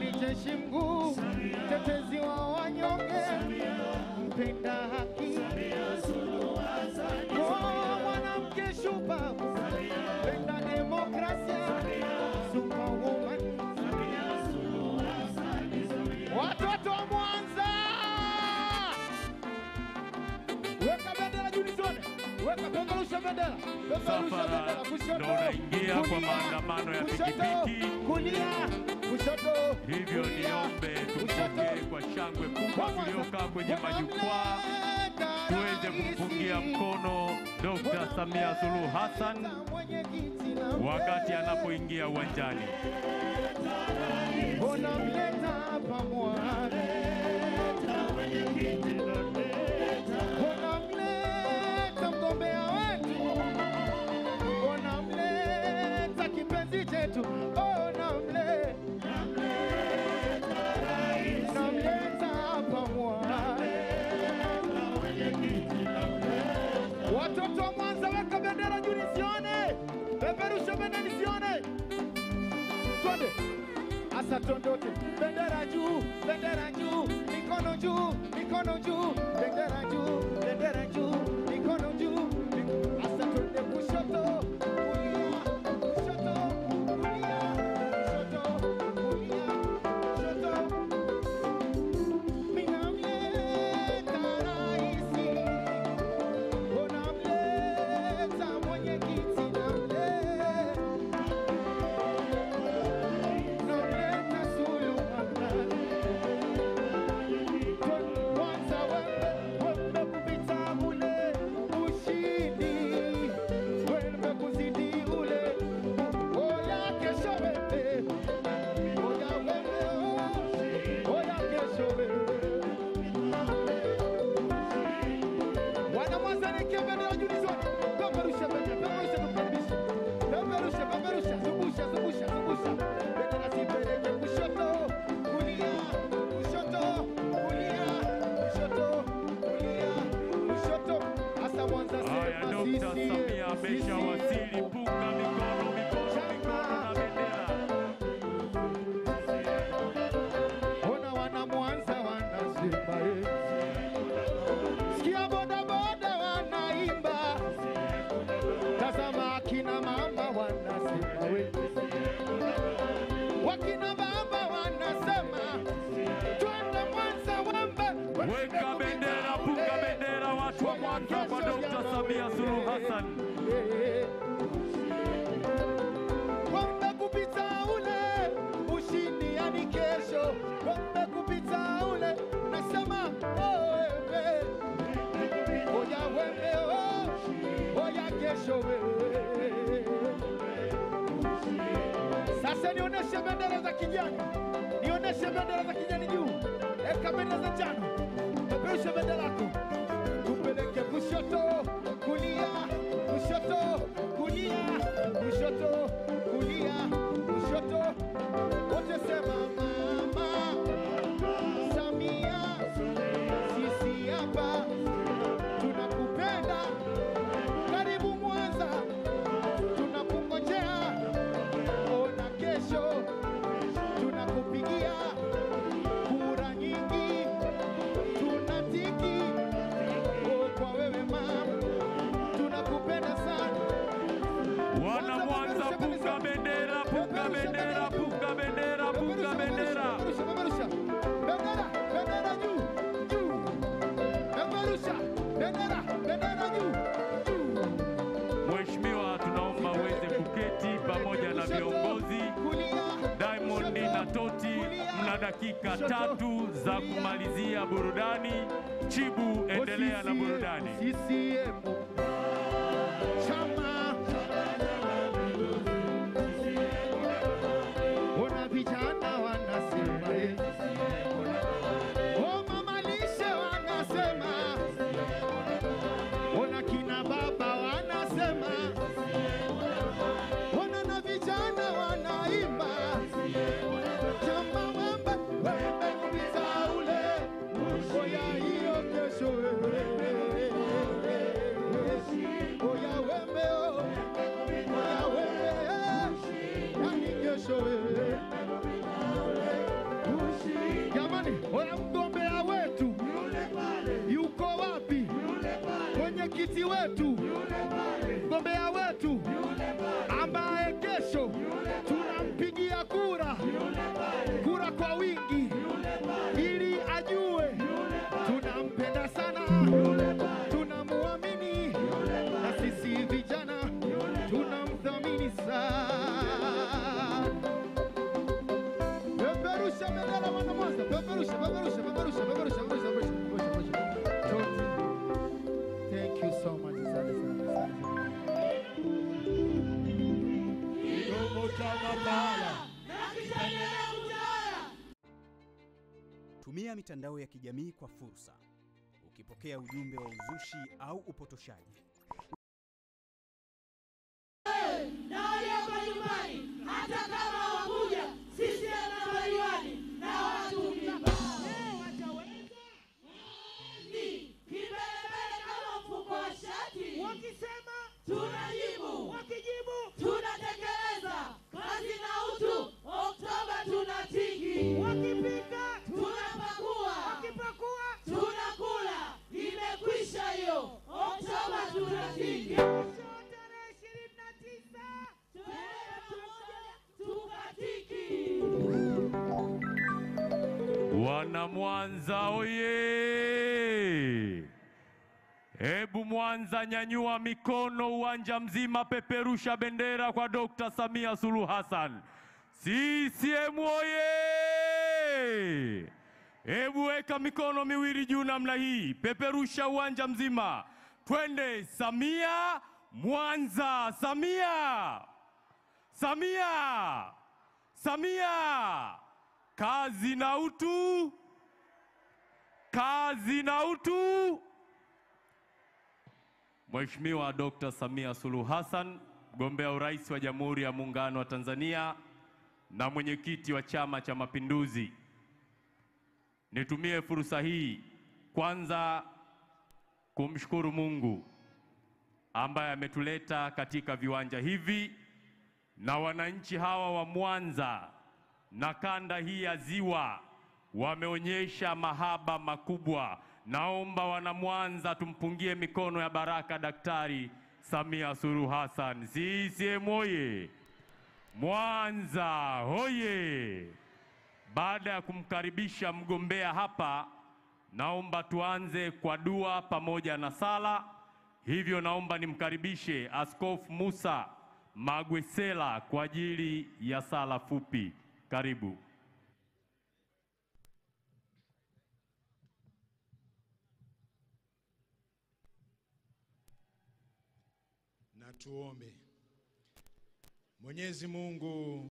Amiri jeshi mkuu, mtetezi wa wanyonge, mpenda haki. Oh, mwanamke shupavu, mpenda demokrasia, superwoman. Watoto wa Mwanza, weka bendera juu nisione. Weka, peperusha bendera. Peperusha bendera kushoto. Ndio unaingia kwa maandamano ya pikipiki. Kulia, kushoto. Hivyo niombe tupokee kwa shangwe kubwa tuliokaa kwenye majukwaa, tuweze kumpungia mkono Dr. Samia Suluhu Hassan wakati anapoingia uwanjani. Unamleta mgombea wetu, unamleta kipenzi chetu, unamleta hapa Mwanza. Watoto wa Mwanza, weka bendera juu nisione. Peperusha bendera nisione. Twende. Asa tondote. Bendera juu, bendera juu, mikono juu, mikono juu, bendera juu, bendera juu, mikono juu. Asa twende kushoto, kulia, kushoto, kulia, kushoto, kulia, kushoto. Minamleta raisi, unamleta mwenyekiti, namleta Suluhu Hassan. Mwanza wembe, wembe kupita ule ushindi, wembe kuzidi ule. Oya kesho wembe, oya wembe, oya kesho wembe. Wana Mwanza, nikie bendera juu nisione. Peperusha bendera, peperusha tukaribishe. Peperusha, peperusha, zungusha, zungusha, zungusha. Bendera sipeleke kushoto, kulia, kushoto, kulia, kushoto, kulia, kushoto. Asa Mwanza Haya, sema Dr. Samia ameshawasili. Punga mikono, mikono, mikono na bendera. Ona wana Mwanza wanasema eh. Sikia boda boda wanaimba, tazama akina mama wanasema we, wakina baba wanasema twende Mwanza wembe. Weka bendera, punga bendera watu wa Mwanza kwa Dr. Samia Suluhu Hassan. Wembe kupita ule ushindi, yani kesho. Wembe kupita ule, nasema oh, wembe. Oya wembe, oh, oya kesho wewe. Sasa nionyeshe bendera za kijani, nionyeshe bendera za kijani juu, eka bendera za njano, peperusha bendera yako, tupeleke kushoto, kulia, kushoto, kulia, kushoto, kulia, kushoto. Wote sema mama Samia, sisi hapa tunakupenda, karibu Mwanza, tunakungojea. Ona kesho tunakupigia kura nyingi, tunatiki oh, kwa wewe mama, tunakupenda sana. Wana Mwanza, punga bendera, punga bendera, punga bendera, punga bendera. Peperusha, peperusha. Bendera, bendera juu, juu. Peperusha, bendera, bendera juu, juu. Mheshimiwa, tunaomba uweze kuketi pamoja na viongozi. Diamond na Toti, mna dakika 3 za kumalizia burudani. Chibu, endelea na burudani. CCM chama, ona vijana wanasema eh. Oh, mama lishe wanasema, ona kina baba wanasema, ona na vijana wanaimba. Chama wembe, wembe kupita ule, oya hiyo kesho wewe. Oya, mgombea wetu yule pale, yuko wapi? Yule pale. Mwenyekiti wetu yule pale, mgombea wetu yule pale, ambaye kesho tunampigia kura yule pale, kura kwa wingi yule pale, ili ajue yule pale, tunampenda sana yule pale, tunamuamini yule pale, na sisi vijana tunamthamini sana. Peperusha bendera wana Mwanza, peperusha, peperusha, peperusha, peperusha, peperusha, peperusha, peperusha. Thank you so much. Asante sana, asante sana. Tumia mitandao ya kijamii kwa fursa. Ukipokea ujumbe wa uzushi au upotoshaji, na walioko nyumbani, hata kama hawakuja, sisi na madiwani na watu kibao. Wataweza kimbelembele kama mfuko wa shati. Wakisema tunajibu, wakijibu tunatekeleza. Kazi na utu, Oktoba tunatiki. Wakipika tunapakua, wakipakua tunakula. Imekwisha hiyo, Oktoba tunatiki. Tarehe 29 tukatiki. Wana Mwanza oye! Hebu Mwanza nyanyua mikono, uwanja mzima peperusha bendera kwa Dr. Samia Suluhu Hassan. CCM oye! Hebu weka mikono miwili juu namna hii, peperusha uwanja mzima. Twende Samia Mwanza, Samia! Samia! Samia! Kazi na utu, kazi na utu. Mheshimiwa Dr. Samia Suluhu Hassan, mgombea urais wa Jamhuri ya Muungano wa Tanzania na mwenyekiti wa Chama cha Mapinduzi, nitumie fursa hii kwanza kumshukuru Mungu ambaye ametuleta katika viwanja hivi na wananchi hawa wa Mwanza na kanda hii ya Ziwa wameonyesha mahaba makubwa. Naomba wana Mwanza tumpungie mikono ya baraka Daktari Samia Suluhu Hassan. CCM oye! Mwanza hoye! Baada ya kumkaribisha mgombea hapa, naomba tuanze kwa dua pamoja na sala. Hivyo naomba nimkaribishe Askofu Musa Magwesela kwa ajili ya sala fupi. Karibu. Na tuombe. Mwenyezi Mungu